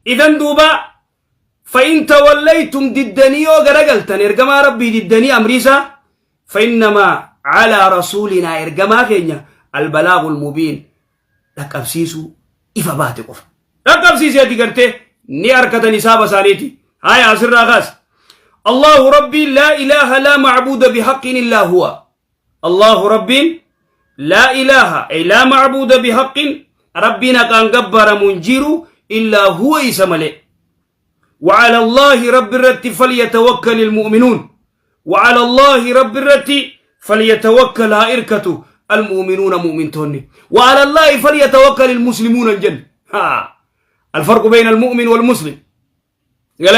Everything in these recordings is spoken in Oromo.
Idan duuba fa'in tawallaytum diddanii yoo garagaltan ergamaa rabbii diddanii amriisaa fa'innamaa calaa rasuulinaa ergamaa keenya albalaagul mubiin dhaqqabsiisuu ifa baate qofa. Dhaqqabsiisee ati gartee ni arkatan hisaaba isaaniiti. Haya asirraa kaas. Allahu rabbiin laa ilaaha laa macbuuda bihaqqin illaa huwa. Allahu rabbiin laa ilaaha ay laa macbuuda bihaqqin rabbiin haqaan gabbaramu hin jiru illaa huwa isa malee. وعلى الله رب الرت فليتوكل المؤمنون وعلى الله رب الرت فليتوكل هائركته المؤمنون مؤمن توني وعلى الله فليتوكل المسلمون الجنة ها الفرق بين المؤمن والمسلم قال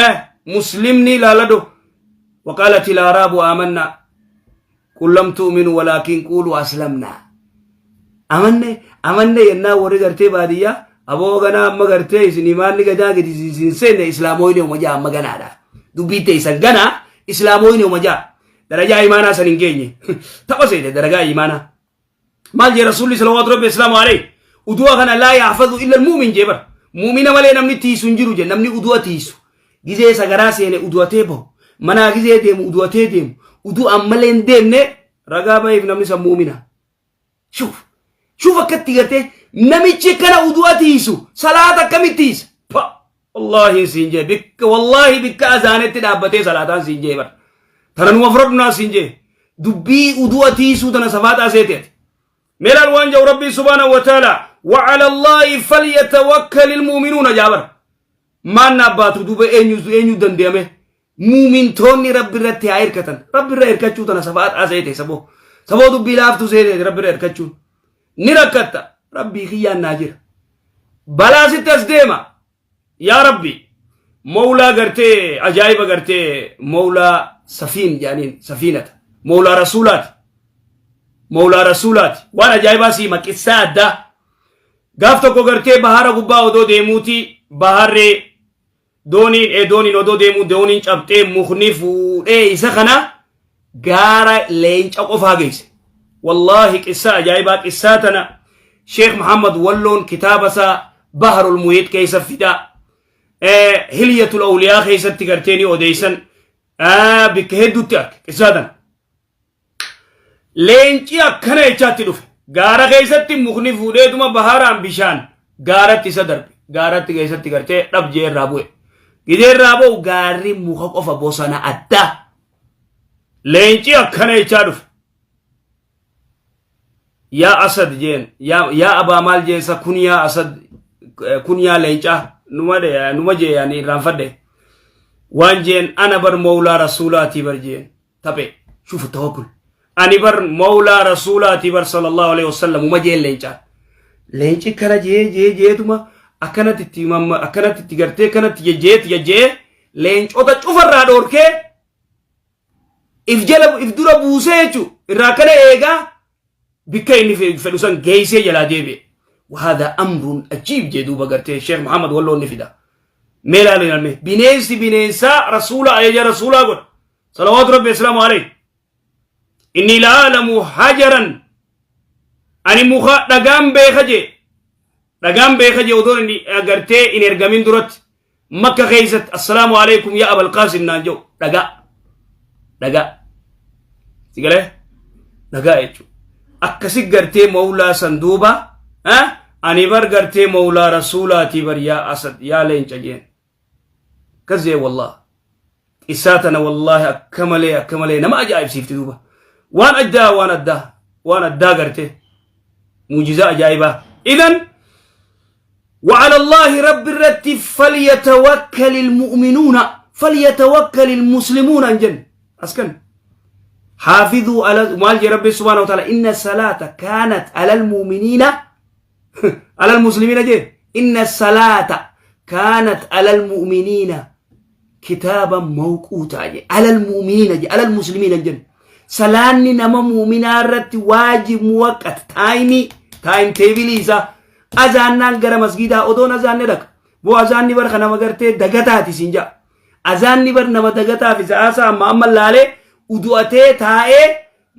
مسلمني لا لدو وقالت الأعراب آمنا قل لم تؤمنوا ولكن قولوا أسلمنا amanne amanne yennaa warri gartee baadiyyaa aboo ganaa amma gartee isin imaanni gadaa gadi isin seenne islaamoyne uma jaa amma ganaadha dubbii teessan ganaa islaamoyne uma jaa darajaa imaanaa san hin geenye tapha seete daragaa imaanaa maal jee rasuulli salawaatu rabbi islaamu alayhi udu'a kana laa yahfazu illa almu'min jee bar mu'mina malee namni tiisu hin jiru jee namni udu'a tiisu gizee sagaraa seene udu'atee bahu manaa gizee deemu udu'atee deemu udu'aan malee hin deemne ragaa baheef namni san mu'mina Shuuf. Shuuf akkatti gartee namichi kana udu'a tiisu salaata akkamitti tiisa? Pa! Wallaahi siin jee bikka wallaahi bikka azaanetti dhaabbatee salaataan siin jee bara. Tana numa fudhadhu naa siin jee. Dubbii udu'a tiisuu tana safaaxaa seete ati. Meelaal waan jedhu Rabbiin subhaanahu wa ta'ala وعلى الله فليتوكل المؤمنون jaabar. Maan na baatu duuba eenyu eenyu danda'ame Muumintoonni Rabbi irratti haa hirkatan. Rabbi irra hirkachuu tana safaaxaa seete saboo. Saboo dubbii laaftuu seete Rabbi irra hirkachuun. Ni rakkatta. Rabbii kiyyaan naa jira. Balaa sitti as deema. Yaa Rabbi. Mawlaa gartee ajaa'iba gartee mawlaa safiin jedhaniin safiinata. Mawlaa rasuulaati. Mawlaa rasuulaati. Waan ajaa'ibaa siima qissaa addaa. Gaaf tokko gartee bahara gubbaa odoo deemuuti baharri Dooniin ee dooniin odoo deemuu dooniin cabxee mukni fuudhee isa kana gaara leenca qofaa geesse. Wallaahi qissaa ajaa'ibaa qissaa tana Sheekh Muhammad Walloon kitaaba isaa Baharul Muhiit keessa fidaa. Hilyatul Awliyaa keessatti gartee ni odeessan bikka hedduutti arge qissaa tana. Leenci akkana jechaatti dhufe. Gaara keessatti mukni fuudheetuma baharaan bishaan gaaratti isa darbe. Gaaratti keessatti gartee dhab jee irraa bu'e. Gidee irraa bu'u gaarri muka qofa bosona addaa. Leenci akkana jechaa dhufe. Yaa Asad jeen yaa abaa maal jeensa kun yaa Asad kun yaa leencaa numa numa jee yaani irraanfadhe. Waan jeen ana bar mawlaa rasuulaatii bar jeen. Taphe shufu tawakkul. Ani bar mawlaa rasuulaatii bar sallallahu alaihi wasallam uma jeen leencaa. Leenci kana jee jee jeetuma akkanatti itti mamma akkanatti itti gartee akkanatti jejjeetti jejjee leencota cufarraa dhoorkee if jala if dura buusee jechuun irraa akkana eegaa bikka inni fedhu san geessee jalaa deebi'e. Wahaadha amruun ajiib jee duuba gartee Sheekh Muhammad Walloon ni fida. Mee ilaalu ilaalme bineensi bineensaa rasuula ajaja rasuulaa godha. Salawaatu rabbi islaamu alayhi. Inni ilaalamu hajaran ani muka dhagaan beeka jee dhagaan beeka jee odoon inni agartee hin ergamin duratti makka keessatti assalaamu alaikum yaa abal qaasim naan jedhu dhagaa dhagaa si galee dhagaa jechuudha akkasi gartee mawlaa san duuba ani bar gartee mawlaa rasuulaatii bar yaa asad yaa leenca jeen akkas jee wallah qissaa tana wallaahi akka malee akka malee nama ajaa'ibsiifti duuba waan addaa waan addaa waan addaa gartee muujizaa ajaa'ibaa idan وعلى الله رب الرت فليتوكل المؤمنون فليتوكل المسلمون أنجن أسكن حافظوا على مال ربي سبحانه وتعالى إن الصلاة كانت على المؤمنين على المسلمين جي إن الصلاة كانت على المؤمنين كتابا موقوتا جي على المؤمنين جي على المسلمين جن salaanni nama muuminaa irratti waajib muwaqqat taayimii taayim teebilii isaa azaannaan gara masgiidaa odoon azaanne dhaqa boo azaanni bar nama gartee dagataati siin ja'a azaanni bar nama dagataaf isa haasaa amma amma laalee udu'atee taa'ee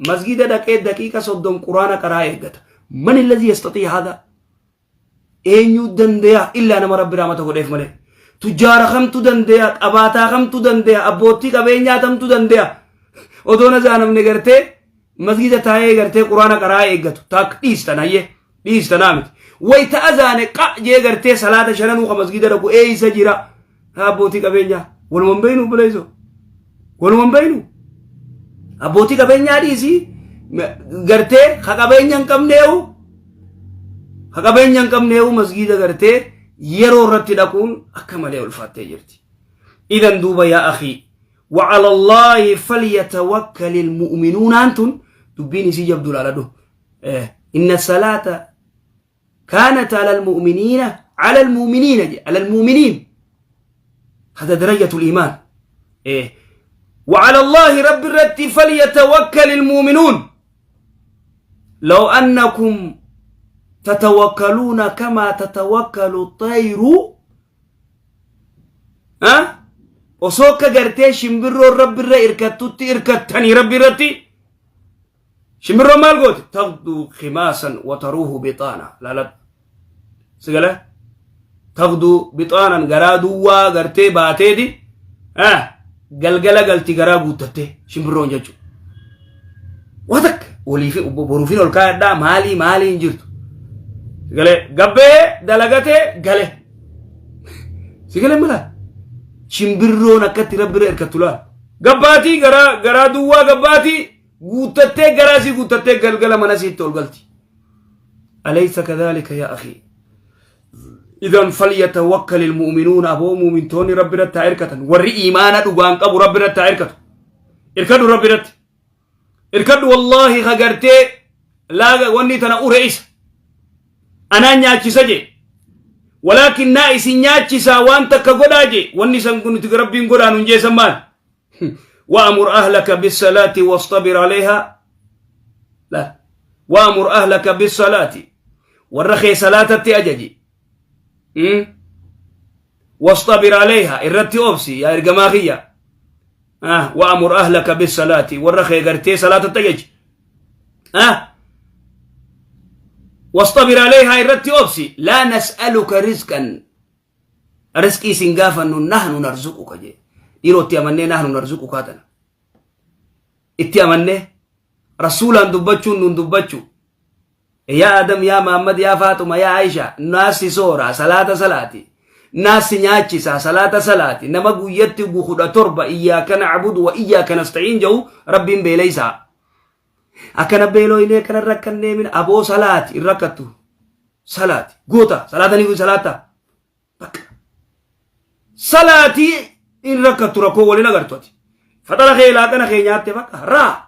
masgiida dhaqee daqiiqa 30 quraana qaraa eeggata man illazii yastatii haadha eenyu dandayaa illaa nama rabbi rahmata godheef malee. Tujjaara kamtu dandeya? Qabaataa kamtu dandeya? Abbootii qabeenyaa kamtu dandeya? Odoo na zaanamne gartee masgida taa'ee gartee quraana qaraa eeggatu. Taak dhiistan hayyee dhiistanaa miti. Wayta azaane qa jee gartee salaata shananuu ka masgida dhaqu eeysa jira? Abbootii qabeenyaa waluman beeynu obboleessoo. Waluman beeynu. Abbootii qabeenyaa dhiisii gartee ka qabeenya hin qabneewu ka qabeenya hin qabneewu masgiida gartee yeroo irratti dhaquun akka malee ulfaattee jirti. Idan duuba yaa akhii وعلى الله فليتوكل المؤمنون أنتم دبين سي جبدو لالدو إن الصلاة كانت على المؤمنين على المؤمنين على المؤمنين هذا درجة الإيمان إيه وعلى الله رب الرت فليتوكل المؤمنون لو أنكم تتوكلون كما تتوكل الطير ها osoo akka gartee shimbirroon rabbi irra irkattutti irkattanii rabbi irratti shimbirroon maal gooti tagduu khimaasan wa taruuhu bixaana laaladhu sigale tagduu bixaanan garaa duwwaa gartee baateeti galgala galti garaa guuttatte shimbirroon jechuudha. Waa takka oliifi boruufin ol kaayadhaa maalii maalii hin jirtu. Sigalee gabbee dalagatee gale. Sigalee mala shimbirroon akkatti rabbi irra hirkattu laal. Gabbaatii garaa garaa duwwaa gabbaatii guuttattee garaa sii guuttattee galgala mana siitti ol galti. Alaysa kadhalika yaa akhii. Idan falyatawakkal ilmu'minuuna aboo mu'mintoonni rabbi irratti haa hirkatan. Warri iimaana dhugaan qabu rabbi irratti haa hirkatu. Hirkadhu rabbi irratti. Hirkadhu wallaahi ka gartee laaga wanni tana ure isa. Anaan nyaachisa jee. Walaakin naa isin nyaachisaa waan takka godhaa jee. Wanni san kun nuti rabbiin godhaa nun jeesan maal? Wa'amur ahlaka bissalaati wastabir alayhaa. La. Wa'amur ahlaka bissalaati. Warra kee salaatatti ajaji. Wastabir alayha irratti obsi yaa ergamaa kiyya. Wa'amur ahlaka bissalaati warra kee gartee salaatatti ajaji. Wastabir alayha irratti obsi. Laa nas'aluka rizqan. Rizqii sin gaafannu nahnu narzuquka jee. Dhiiroo itti amannee nahnu narzuqukaa tana. Itti amannee rasuulaan dubbachuun nun dubbachuu. Yaa Adam, yaa Muhammad, yaa Faaxuma, yaa Aisha, naassi soora, salaata salaati. Naassi nyaachisa, salaata salaati. Nama guyyatti 17 iyyaaka na'budu wa iyyaaka nasta'iin jedhu Rabbiin beeleysaa. Akkana beelooynee akkana rakkannee min aboo salaati hin rakkattu. Salaati goota salaatanii kun salaata. Bakka salaatii hin rakkattu rakkoo waliin agartu ati. Faxara kee laaqana kee nyaatte bakka raa.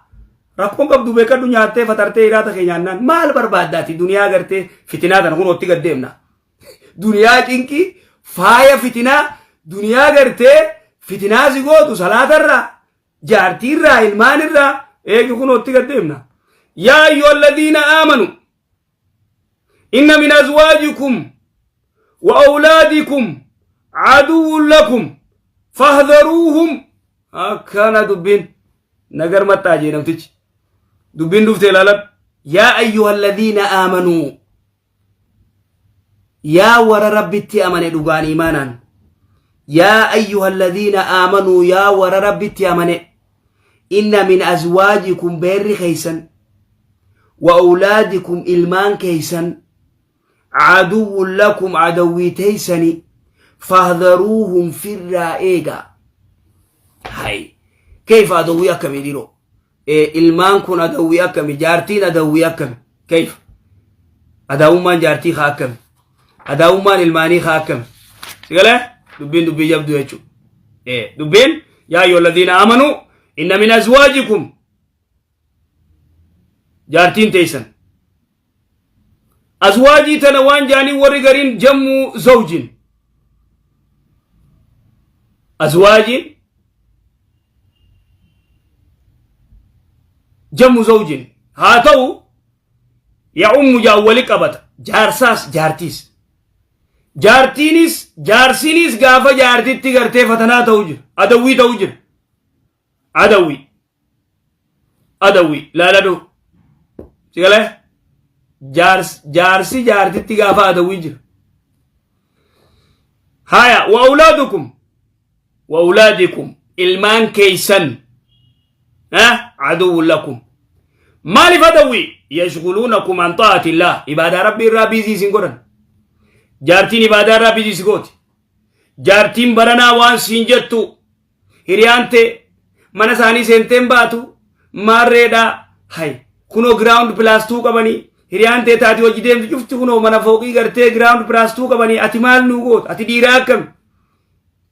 Rakkoon qabdu beekadhu nyaattee faxartee hiraata kee nyaannaan maal barbaaddaati duniyaa gartee fitinaa tana kun otti gad deemna. Duniyaa cinqii faaya fitinaa duniyaa gartee fitinaa si gootu salaatarraa jaartiirraa ilmaanirraa eegi kun otti gad deemna. Yaa ayyuha alladhiina aamanu inna min azwaajikum wa awlaadikum aduwwun lakum fahdharuuhum akkana dubbiin nagar maxxaa jee namtichi dubbiin dhufte ilaaladhu yaa ayyuha alladhiina aamanuu yaa warra rabbitti amane dhugaan imaanaan yaa ayyuha alladhiina aamanuu yaa warra rabbitti amane inna min azwaajikum beerri keeysan wa awlaadikum ilmaan keeysan caduwwun lakum adawwii teeysani fahdharuuhum firraa eegaa hay kayfa adawwii akkamii dhiiroo ilmaan kun adawwii akkami jaartiin adawwii akkami kayfa adaawummaan jaartii kaa akkami adaawummaan ilmaanii kaa akkami sigalee dubbiin dubbii jabduu jechuudha dubbiin yaa ayyuha alladhiina aamanuu inna min azwaajikum jaartiin teeysan azwaajii tana waan jaanii warri gariin jammuu zawjin azwaajiin jammu zawjin haa ta'u ya'ummu jaan wali qabata jaarsaas jaartiis jaartiinis jaarsinis gaafa jaartitti gartee fatanaa ta'u jira adawwii ta'u jira adawwii adawwii laaladhu si galee jaarsi jaartitti gaafa adawwii jira. Haya wa awlaadukum wa awlaadikum ilmaan keeysan aduwwun lakum. Maaliif adawwi? Yashguluunakum an xaa'atillah. Ibaadaa Rabbii irraa biizii isin godhan. Jaartiin ibaadaa irraa biizii si gooti. Jaartiin baranaa waan siin jettu hiriyaan tee mana isaanii seenteen baatu maarreedha. Hay kunoo ground plus 2 qabanii, hiriyaan tee taati hojii deemtu cufti kunoo mana fooqii gartee ground plus 2 qabanii, ati maal nuu goota, ati dhiiraa akkami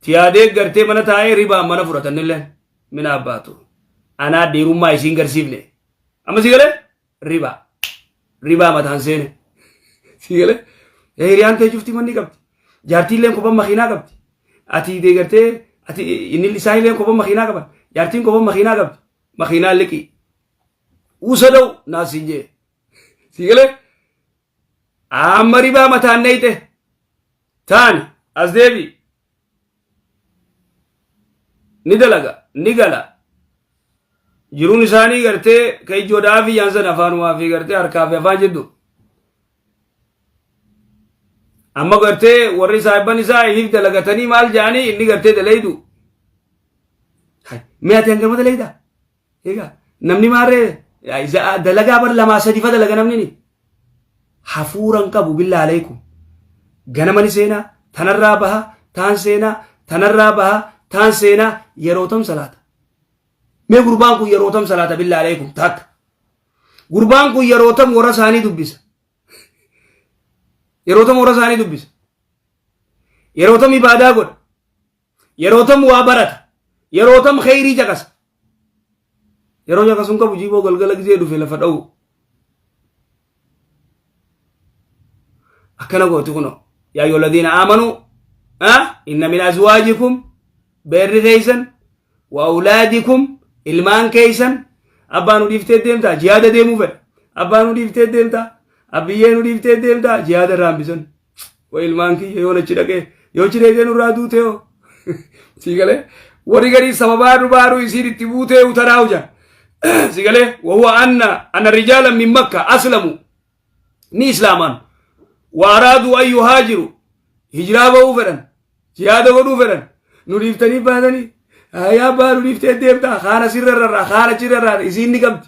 tiyaadee gartee mana taa'ee ribaan mana fudhatanillee mina abbaatu anaa dhiirummaa isiin garsiifne. Amma si galee ribaa ribaa mataan seene si galee. Hiriyaan tee cufti manni qabdi, jaartiilleen kophan makiinaa qabdi, ati deegartee ati inni isaanilleen kophan makiinaa qaban, jaartiin kophan makiinaa qabdi, makiinaa liqii usada'u naas siin jee si galee. Amma ribaa mataan neeyxe taani as deebi ni dalaga ni gala. Jiruun isaanii gartee ka ijoodhaa fi yaansan afaanumaa fi gartee harkaa fi afaan jedhu. Amma gartee warri saahibban isaa ifiif dalagatanii maal jedhanii inni gartee dalaydu. Mee ati hangama dalayda? Egaa namni maarree dalagaa bar lamaa sadi fa dalaga namni ni. Hafuuran qabu billaa aleekum. Ganama ni seenaa, tanarraa baha, taan seenaa, tanarraa baha, taan seenaa, yeroo tam salaata? Mee gurbaan kun yeroo tam salaata billaa aleekum takka? Gurbaan kun yeroo tam warra isaanii dubbisa? Yeroo tam warra isaanii dubbisa? Yeroo tam ibaadaa godha? Yeroo tam waa barata? Yeroo tam kheyrii caqasa? Yeroo caqasuun qabu jiiboo galgala gizee dhufe lafa dha'u. Akkana gooti kunoo. Yaa ayyuhal ladiina aamanuu inna min azwaajikum beerri keeysan wa awlaadikum ilmaan keeysan. Abbaa nu dhiiftee deemtaa, jihaada deemuu fedha. Abbaa nu dhiiftee deemtaa, abbiyyee nu dhiiftee deemtaa, jihaada irraa hambisan. Way ilmaan kiyya yoon achi dhaqee, yoo achi dhaqee nurraa duutee hoo. Sii galee warri garii sababaa dubaaruu isiin itti buutee utanaa hujan. Si galee wahuwa anna rijaalan min Makka aslamu ni islaaman wa araaduu an yuhaajiru hijiraa ba'uu fedhan, jihaada godhuu fedhan, nu dhiiftanii baatanii yaa abbaa nu dhiiftee deemtaa, kaana sirra rarraa kaana achirra rarraa isiin ni qabdi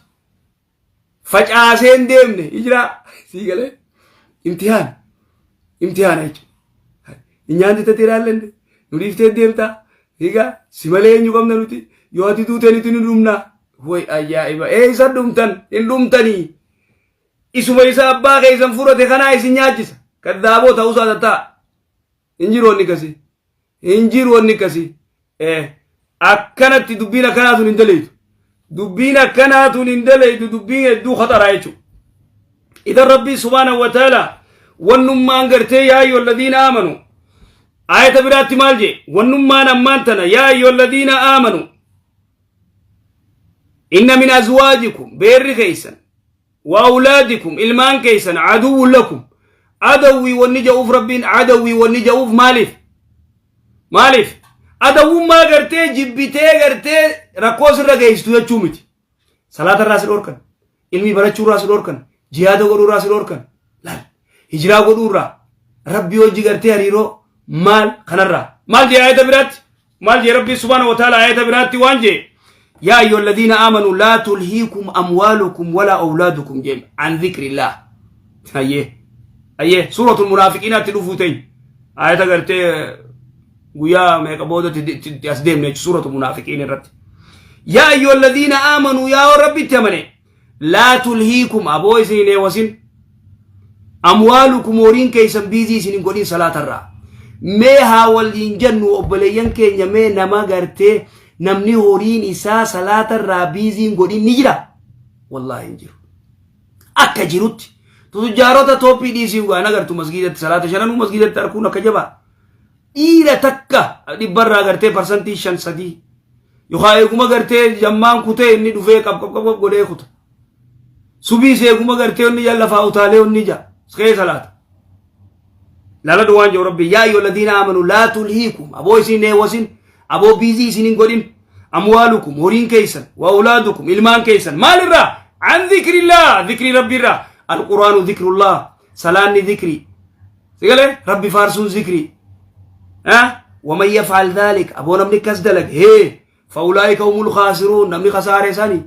facaasee hin deemne hijiraa. Sii galee imtihaan imtihaana jechuudha. Nyaanni tatti ilaallanne nu dhiiftee deemtaa, egaa si malee eenyu qabna nuti, yoo ati duutee nuti ni dhumna. Way ajaa'iba, eessa dhumtan? Hin dhumtanii, isuma isa abbaa keessan fudhate kanaa isin nyaachisa. Kaddaaboo ta'uusaa tattaa hin jiru wanni akkasii, hin jiru wanni akkasii. Akkanatti dubbiin akkanaa tun hin daleeytu, dubbiin akkanaa tun hin daleeytu, dubbiin hedduu khaxaraa jechuudha. Idan Rabbii subhaanahu wa ta'ala wannummaan gartee yaa ayyuhal ladiina aamanu ayata biraatti maal jee? Wannummaan ammaan tana yaa ayyuhal ladiina aamanu inna min azwaajikum beerri keeysan wa awlaadikum ilmaan keeysan aduwwun lakum. Adawwii wanni ja'uuf, Rabbiin adawwii wanni ja'uuf maaliif? Maaliif adawwummaa gartee jibbitee gartee rakkoo sirra geessitu jechuu miti. Salaata irraa si dhorkan, ilmii barachuu irraa si dhorkan, jihaada godhuu irraa si dhorkan, laal hijiraa godhuu irraa, Rabbii hojii gartee hariiroo maal kanarraa. Maal jee ayata biraatti? Maal jee Rabbii subhaana wa ta'ala ayata biraatti waan jee? Yaa ayyuha alladhiina aamanu laa tulhiikum amwaalukum walaa awlaadukum jee an dhikrillah. Ayyee ayyee, suuratul munaafiqiinaatti dhufuu teenya ayata gartee guyyaa meeqa boodatti as deemne jechuudha suuratul munaafiqiin irratti. Yaa ayyuha alladhiina aamanuu, yaa Rabbitti amane, laa tulhiikum aboo isin hin eewasin amwaalukum horiin keessan biizii isin hin godhin salaatarraa. Mee haa waliin jennu obboleeyyan keenya, mee nama gartee namni horiin isaa salaatarraa biizii hin godhin ni jira? Wallaahi hin jiru. Akka jirutti tujjaarota toophii dhiisii waan agartu masgiidatti salaata shananuu masgiidatti arguun akka jabaa. Dhiira takka dhibbarraa gartee parsantii shan sadii yookaan eeguma gartee jammaan kutee inni dhufee qab qab qab godhee kuta. Subiis eeguma gartee inni jala lafaa utaalee inni ija kee salaata. Laaladhu waan jiru Rabbi yaa ayyuhal ladiina aamanu laa tulhiikum aboo isin eewasin aboo biizii isin hin godhin amwaalukum horiin keessan wa awlaadukum ilmaan keessan maalirraa an dhikrillah dhikrii Rabbiirraa. Alquraanu dhikrullah, salaanni dhikrii, sigalee Rabbi faarsuun zikrii. Waman yaf'al dhaalik, aboo namni akkas dalage, hee, fa'ulaa'ika humul khaasiruun, namni khasaare sani.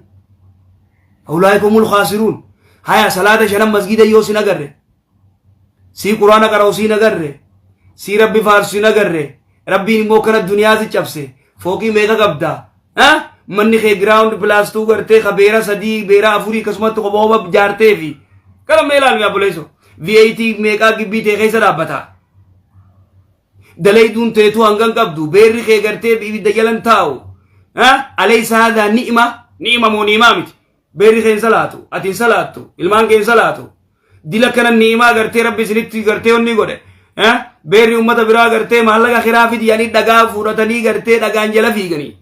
Fa'ulaa'ika humul khaasiruun. Haya, salaata shanan masgida yoo sin agarre, sii quraana qara'u siin agarre, sii Rabbi faarsu sin agarre, Rabbiin immoo kana duniyaa si cabse, fooqii meeqa qabda? Manni kee ground plus 2 gartee ka beera 3, beera 4 akkasumatti kopha kopha jaartee fi kana mee ilaalmi obboleesso. V8 meeqaa gibbii ta'e keessa dhaabbata. Dalayduun teetuu hangan qabdu, beerri kee gartee ibidda jalan taa'u. Alaysa haadhaa ni'ima? Ni'ima moo ni'imaa miti? Beerri kee hin salaatu, ati hin salaattu, ilmaan kee hin salaatu. Dila kana ni'imaa gartee Rabbi isinitti gartee onni godhe. Beerri uummata biraa gartee maallaqa kiraa fidi jedhanii dhagaa fuudhatanii gartee dhagaan jala fiiganii.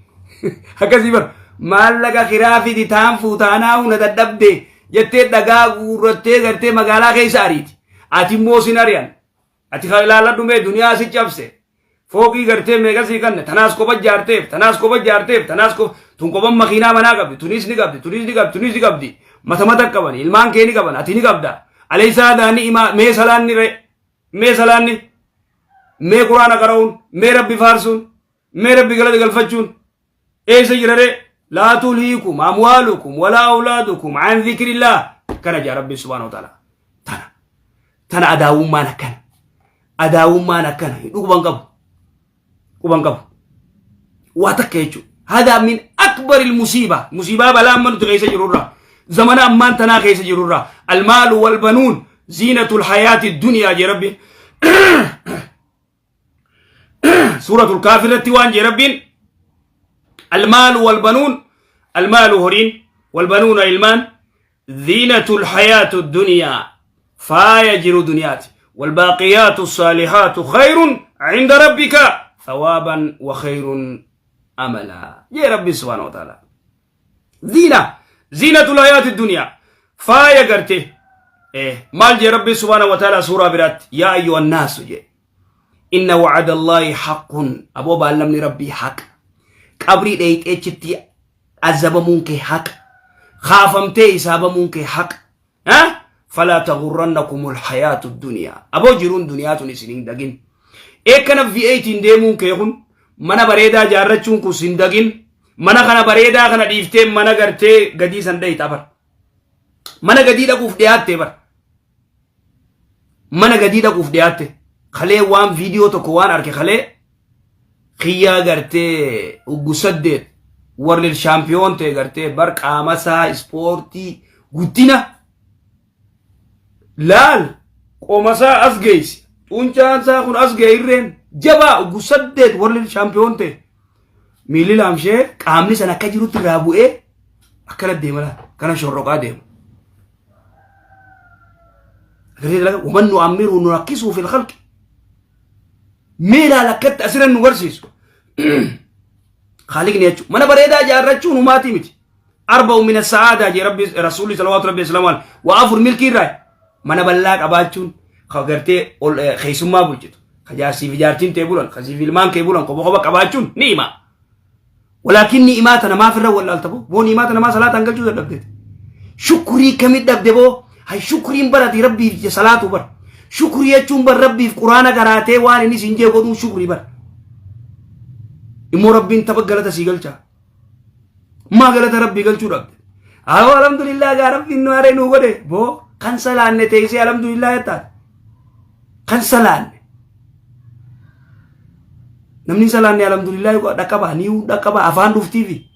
Akkasii bar maallaqa kiraa fidi taan fuutaanaa huna dadhabde jettee dhagaa guurrattee gartee magaalaa keessa ariiti. Ati immoo sin ari'an. Ati kan ilaalladhu mee duniyaa si cabse. Fooqii gartee meeqa sii kanne, tanaas kopha jaarteef, tanaas kopha jaarteef, tanaas kopha, tun kophan makiinaa manaa qabdi, tunis ni qabdi, tunis ni qabdi, tunis ni qabdi. Mata mata qaban, ilmaan kee ni qaban, ati ni qabda. Alaysaa daani imaa, mee salaanni re, mee salaanni, mee quraana qara'uun, mee Rabbi faarsuun, mee Rabbi galata galfachuun, eessa jira ree? Laa tulhiikum amwaalukum walaa awlaadukum an dhikrillah. Kana jaa Rabbi subhaanahu wa ta'ala. Tana. Tana adaawummaan akkana. Adaawummaan akkana. Quban qabu. Quban qabu. Waa takka jechuudha. Hadaa min akbaril musiiba. Musiibaa balaa amma nuti keessa jirurraa. Zamana ammaan tanaa keessa jirurraa. Almaalu wal banuun ziinatul hayaati duniyaa jee Rabbi. Suuratul Kaaf irratti waan jee Rabbiin, almaalu wal banuun, almaalu horiin, wal banuuna ilmaan, ziinatul hayaatu duniyaa, faaya jiru duniyaati. Walbaaqiyaatu saalihaatu khayrun cinda rabbika thawaaban wa khayrun amala jee Rabbi subhaanahu wa ta'ala. Ziina, ziinatul hayaati duniyaa, faaya garte. Maal jee Rabbi subhaanahu wa ta'ala suuraa biraatti? Yaa ayyuhan naasu jee, inna wa'ada Allaahi haqqun, aboo baallamni Rabbii haqa, qabrii dheeyxeechitti azabamuun kee haqa, kaafamtee hisaabamuun kee haqa. Falaa taghurrannakumul hayaatu duniyaa, aboo jiruun duniyaa tun isin hin dagin. Eekkana V8 deemuun kee kun, mana bareedaa jaarrachuun kun sin dagin. Mana kana bareedaa kana dhiiftee mana gartee gadii san dhayxa bar. Mana gadii dhaquuf dhiyaatte bar. Mana gadii dhaquuf dhiyaatte. Kalee waan viidiyoo tokko waan arke, kalee kiyyaa gartee uggu 8 world champion ta'e gartee bar, qaama isaa ispoortii guddina laal, qoma isaa as geessi, xuuncaan isaa kun as ga'e, irreen jabaa, uggu 8 world champion ta'e, miilli laamshee, qaamni sana akka jirutti irraa bu'ee akkana deema laal, kana shorroqaa deema. Waman nu ammiru nu rakkisuu fil khalqi. Mee ilaala akkatti asirra nu barsiisu. Khaliqni jechuun mana bareedaa ijaarrachuun humaatii miti. Arba'u mina sa'aadaa jee Rabbi Rasuulli salawaatu Rabbi islaamu alayhi. Waa afur milkii irraa, mana bal'aa qabaachuun, ka gartee ol keessummaa bulchitu, ka jaarsiif jaartiin ta'e bulan, ka siif ilmaan kee bulan, kopha kopha qabaachuun ni'ima. Walaakin ni'imaa tana maaf irra wallaalta boo? Boo ni'imaa tana maa salaataan galchuu dadhabdeeti? Shukrii kamit dhabde boo? Hay, shukriin barati Rabbiif salaatu bar. Shukrii jechuun bar Rabbiif quraana qaraatee waan inni siin jee godhuun shukrii bar. Immoo Rabbiin tapha galata sii galchaa. Maa galata Rabbii galchuu dhabde? Awoo, alhamdulillah, gaa Rabbiin nu haree nu godhe boo, kan salaanne teessee alhamdulillah jettaate. Kan salaanne. Namni salaanne alhamdulillah dhaqqaba, ni dhaqqaba afaan dhuftiifi.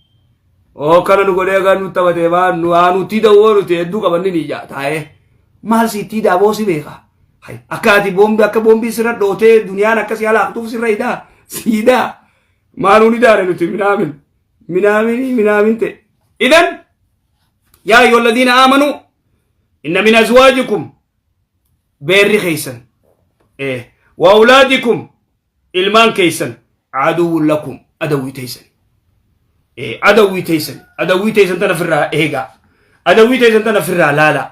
Oo, kana nu godhee kan nu taphatee maa nu haa nuti dawoo nuti hedduu qabanni ni ijaa taa'ee. Maal siittii daaboo si beeka. Akka ati boombii, akka boombii sirra dhootee duniyaan akkasii halaaqtuuf sirra hidhaa siidaa. Maaluu ni daare nuti minaamin minaamin minaamin ta'e. Idan yaa ayyuhal ladiina aamanuu inna min azwaajikum, beerri keessan, wa awlaadikum, ilmaan keessan, aduwwun lakum, adawwii teessan, adawwii teessan, adawwii teessan tana firraa eegaa, adawwii teessan tana firraa laalaa,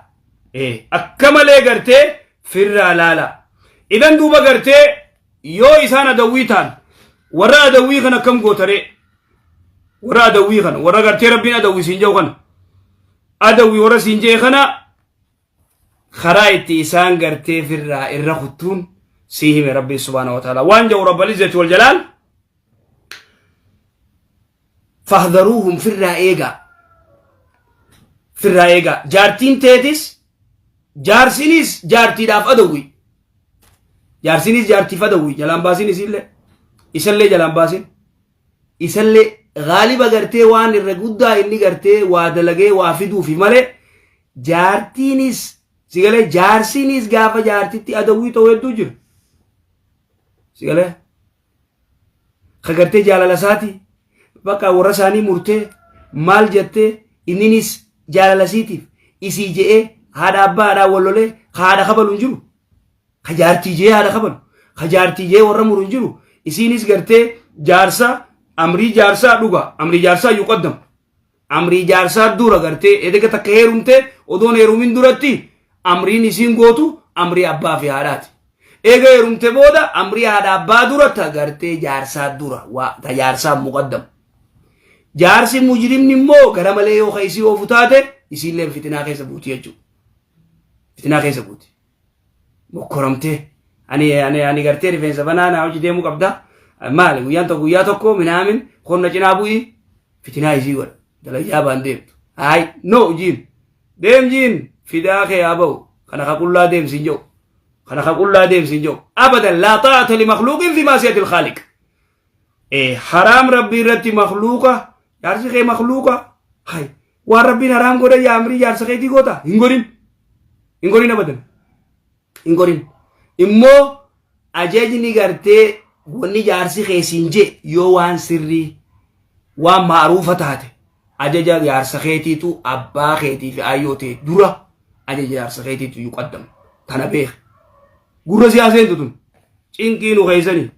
akka malee gartee firraa laalaa. Idan duuba gartee yoo isaan adawwii ta'an, warra adawwii kana akkam gootaree? Warra adawwii kana, warra gartee Rabbiin adawwii siin jedhu kana, adawwii warra siin jedhe kana, karaa itti isaan gartee firraa irra kuttuun sii hime Rabbiin subhaanahu wa ta'ala. Waan jedhu Rabbal Izzati wal Jalaal fahdharuuhum firraa eegaa. Firraa eegaa. Jaartiin teetis jaarsinis jaartiidhaaf adawwi. Jaarsinis jaartiif adawwi jalaan baasin isiillee isallee jalaan baasin. Isallee gaaliba gartee waan irra guddaa inni gartee waa dalagee waa fiduufi malee jaartiinis sigalee jaarsiinis gaafa jaartitti adawwii ta'u hedduu jira. Sigalee ka gartee jaalala isaati bakka warra isaanii murtee maal jettee inninis jaalala isiitiif isii je'ee haadha abbaa haadhaa wal lolee ka haadha kabalu hin jiru. Ka jaartii je'ee haadha kabalu ka jaartii je'ee warra muru hin jiru. Isiinis gartee jaarsa amrii jaarsaa dhuga amrii jaarsaa yuqaddam amrii jaarsaa dura gartee edega takka heerumte odoon heerumin duratti amriin isiin gootu amrii abbaa fi haadhaati. Eega heerumte booda amrii haadha abbaa dura ta gartee jaarsaa dura waa ta jaarsaa muqaddam. Jaarsi mujrimni immoo gara malee yoo ka isii oofu taate isiillee fitinaa keessa buuti jechuudha. Fitinaa keessa buuti. Mokkoramtee ani ani ani gartee rifeensa banaa naa hojii deemuu qabda maali guyyaan tokko guyyaa tokko minaamin qonna cinaa bu'ii fitinaa isii godha dalayyaa baan deemtu haay no jiin deem jiin fidaa kee haa ba'u kana ka qullaa deemsi hin jedhu kana ka qullaa deemsi hin jedhu abadan laa xaa'ata li makhluuqin fi maasiyatil khaaliq haraam rabbii irratti makhluuqa jaarsi kee makhluuqa hay waan rabbiin haraam godhe yaa amrii jaarsa keetii goota hin godhin hin godhin abadan hin godhin immoo ajajni gartee wanni jaarsi kee siin jee yoo waan sirrii waan ma'aruufa taate ajaja jaarsa keetiitu abbaa keetii fi aayyoo tee dura ajaja jaarsa keetiitu yuqaddam tana beek gurra siyaa seentu tun cinqii nu keessanii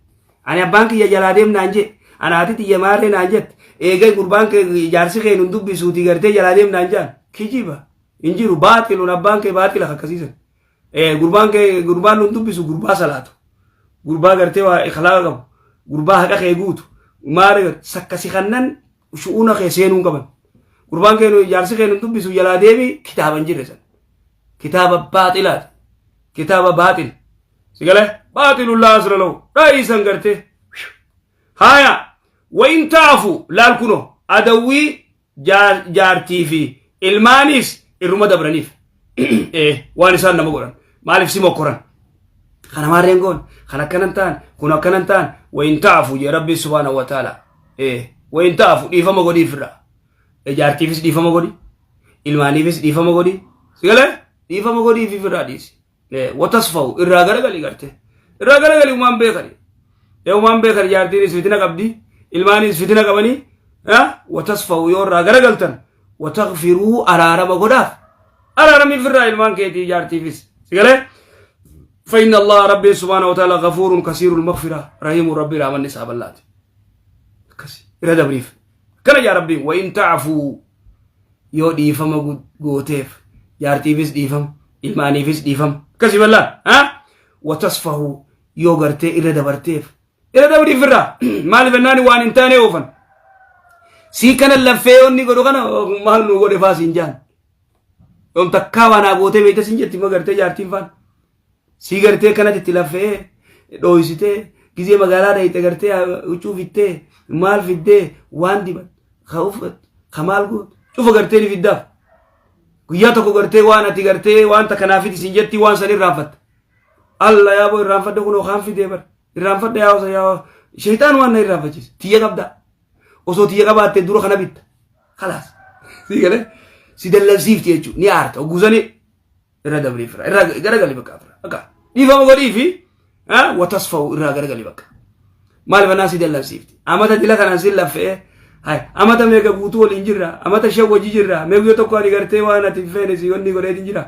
ani abbaan kiyya jalaa deem naan jee ana haati tiyya maarree naan jette eegay gurbaan kee jaarsi kee nun dubbisuutii gartee jalaa deem naan jaan kijiba hin jiru baaxiluun abbaan kee baaxila akkasiisan gurbaan kee gurbaan nun dubbisu gurbaa salaatu gurbaa gartee waa ikhlaaqa qabu gurbaa haqa kee guutu maal sakkasi kannan shu'uuna kee seenuu hin qaban gurbaan kee jaarsi kee nun dubbisu jalaa deemi kitaaba hin jirre san kitaaba baaxilaati kitaaba baaxil si galee baaxiluun laa asra lahu dha'iisan gartee haaya wain ta'afu laal kuno adawwii jaartii fi ilmaanis irruma dabraniif waan isaan nama godhan maaliif si mokkoran kana maarreen goon kan akkanan ta'an kun akkanan ta'an wain ta'afu jee rabbiin subhaanahu wa ta'ala wain ta'afu dhiifama godhiif irraa jaartiifis dhiifama godhi ilmaaniifis dhiifama godhi si galee dhiifama godhiif irraa dhiisi watasfahu irraa garagali garte irraa garagali umaan beekani umaan beekani jaartiinis fitina qabdi ilmaanis fitina qabanii watasfahu yoo irraa garagaltan wataghfiruu araarama godhaaf araaramiif irraa ilmaan keetii jaartiifis si galee فإن الله ربي سبحانه وتعالى غفور كثير المغفرة رحيم ربي رحمن نساب الله كسي إلى دبريف كان يا ربي وإن تعفو yoo dhiifama gooteef jaartiifis dhiifama ilmaaniifis dhiifama akkasii bal'aa ha watasfahu yoo gartee irra dabarteef irra dabriif irraa maaliif ennaani waan hin taane oofan sii kana laffee yoonni godhu kana maal nu godhe faa siin jaan yoom takkaa waan haa gootee beekte siin jetti immoo gartee jaartiin faan Sii gartee kanatti itti laffee dhooysitee gizee magaalaa dhayxe gartee huccuu fittee maal fiddee waan dibat ka uffattu ka maal gootu cufa gartee ni fiddaaf. Guyyaa tokko gartee waan ati gartee waan takka naa fidi siin jettii waan san irraanfatta. Alla yaaboo irraanfadhe kunoo kaan fidee bar irraanfadhe yaa osa yaa sheexaan waan na irraanfachiise tiyya qabdaa osoo tiyya qabaatte dura kana bitta kalaas sii galee si dallansiifti jechuudha ni aarta ogguusanii irra dabrii fira irra garagali bakka fira bakka dhiifama godhii fi watasfa'u irraa garagali bakka maal banaa si dallansiifti amata dila kanaan si laffee hay amata meeqa guutuu waliin jirra amata shan wajji jirra mee guyya tokko ani gartee waan ati hin feene si wanni godheetin jira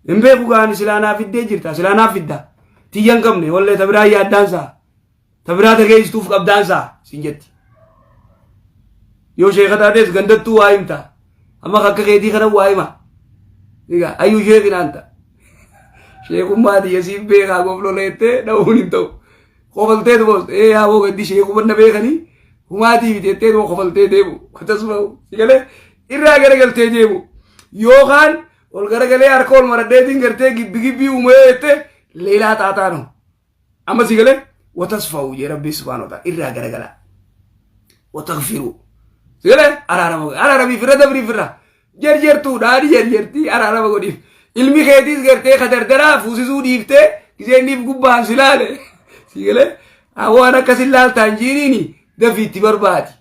hin beeku gaani silaa naa fiddee jirta silaa naa fidda tiyya hin qabne wallee ta biraa yaaddaansaa ta biraa ta geessistuuf qabdaansaa siin jetti yoo sheeka taates gandattuu waa himta amma akka keetii kana waa hima egaa ayyuu sheekin aanta sheekummaa tiyya siif beekaa gofloleettee dha'uun hin ta'u kofaltee tuma ee yaa boo gaddi sheekuman na beekanii humaatii biteettee tuma kofaltee deemu akkasuma si galee irraa garagaltee deemu yookaan ol garagalee harka ol maradheetiin gartee gibbi gibbii uumee jettee leelaa taataanu. Amma si galee watasfa'u jee Rabbii subhaanahu wa ta'ala irraa garagalaa. Wataghfiruu. Si galee araarama araaramiif irra dabriif irra jarjartuu dhaadhi jarjartii araarama godhiif. Ilmi keetiis gartee ka dardaraa fuusisuu dhiiftee gisee inniif gubbaan si laale. Si galee waan akkas hin laaltaan jiiniini dafii itti barbaadi.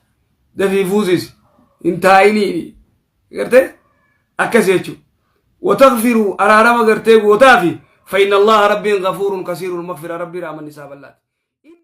Dafii fuusisi. Hin taa'iniini. Gartee akkas jechuudha. Wataghfiruu araarama gartee gootaafi fa inna Allaha rabbiin ghafuurun kasiirul maghfira rabbii raamanni isaa bal'aati.